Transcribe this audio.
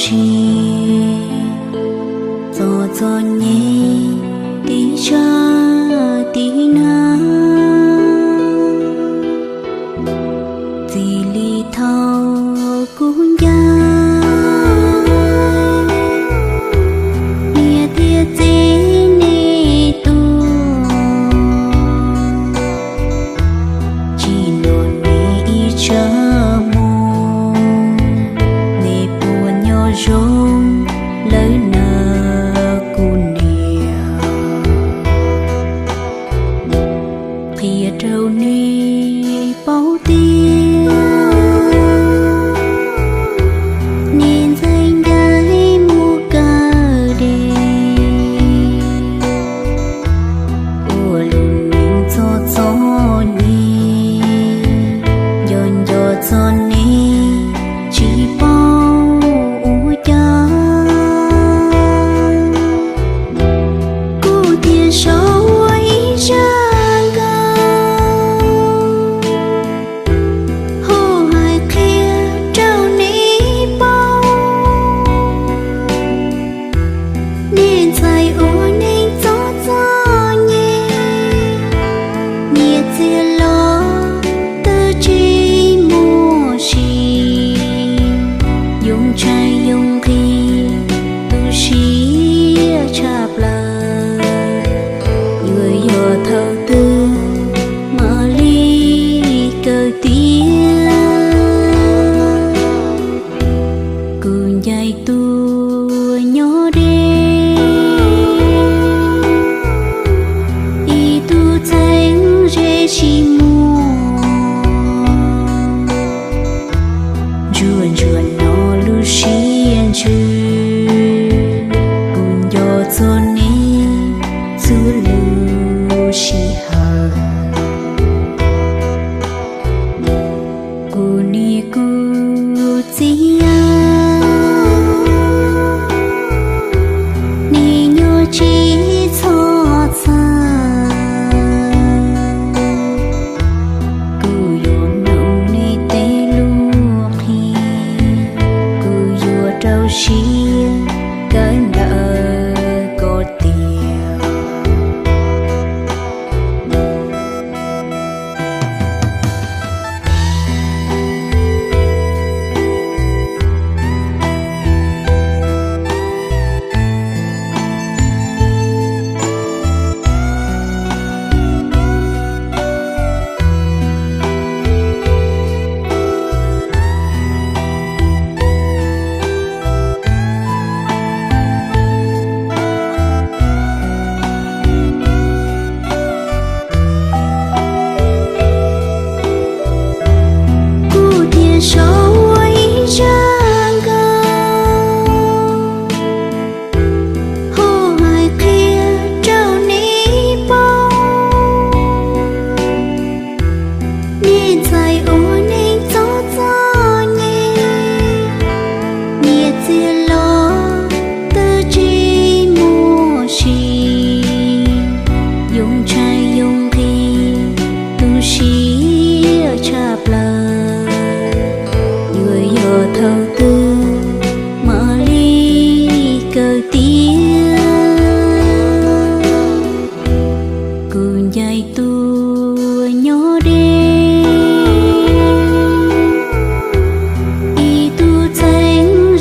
si, txom txom nyem tib tshav tib nag, txij li thaum kuv ncaim niam thiab txiv nej tuaj, tsim nyog nej ib tsam mus, nej puas nyob zoo lawm na kuv niam? Qhia rau nej paub tias nej ntxhais ncaim mus kawm dej, ua lub neej txom txom nyem, nco nco txog nej tsis paub ua cas. Kuv thiaj sau ua ib zaj nkauj hauv hais qhia rau nej paub, nej ntxhais ua neej txom txom nyem, nyias txiag los twb tsis muaj sis, yoo tshaj yoo nqhis tu siab tshaj plaws. Yuav yog thaum twg mam li kawm tiav, kuv ncaim tuaj nyob deb, ib tug txheeb ze tsis muaj, ntsuag ntsuag no lub siab ntsws, kuv nco txog nej txhua lub sij hawm. Kuv niam kuv txiv, nej nyob tsis txhob txhawj, kuv yuav mloog nej tej lus qhia, kuv yuav rau siab